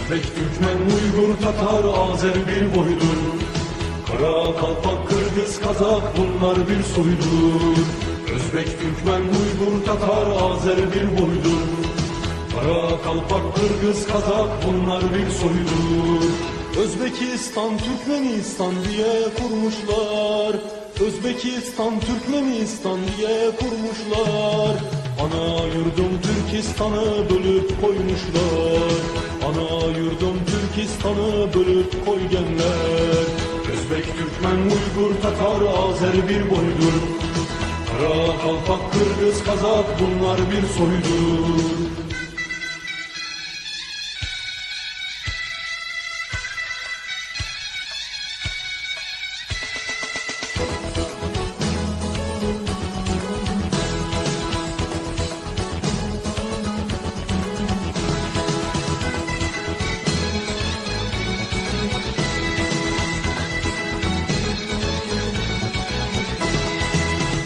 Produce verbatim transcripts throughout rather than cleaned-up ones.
Özbek, Türkmen, Uygur, Tatar, Azer bir boydur. Kara, Kalpak, Kırgız, Kazak, bunlar bir soydur. Özbek, Türkmen, Uygur, Tatar, Azer bir boydur. Kara, Kalpak, Kırgız, Kazak, bunlar bir soydur. Özbekistan, Türkmenistan diye kurmuşlar. Özbekistan, Türkmenistan diye kurmuşlar. Ana yurdum Türkistan'ı bölüp koymuşlar. Ana yurdum Türkistan'ı bölüp koygenler. Özbek, Türkmen, Uygur, Tatar, Azer bir boydur. Kara, Kalpak, Kırgız, Kazak, bunlar bir soydur.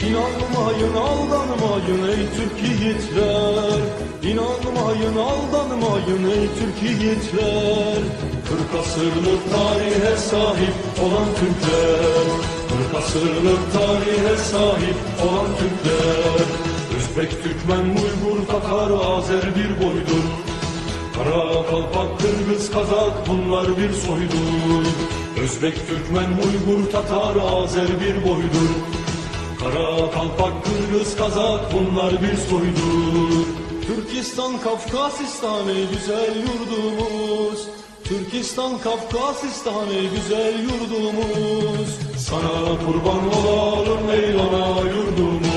İnanmayın, aldanmayın ey Türk yiğitler. İnanmayın, aldanmayın ey Türk yiğitler. Kırk asırlık tarihe sahip olan Türkler. Kırk asırlık tarihe sahip olan Türkler. Özbek, Türkmen, Uygur, Tatar, Azer bir boydur. Kara, Kalpak, Kırgız, Kazak, bunlar bir soydur. Özbek, Türkmen, Uygur, Tatar, Azer bir boydur. Kara, Kalpak, Kırgız, Kazak, bunlar bir soydur. Türkistan, Kafkasistan ey güzel yurdumuz. Türkistan, Kafkasistan ey güzel yurdumuz. Sana kurban olalım ey ana yurdumuz.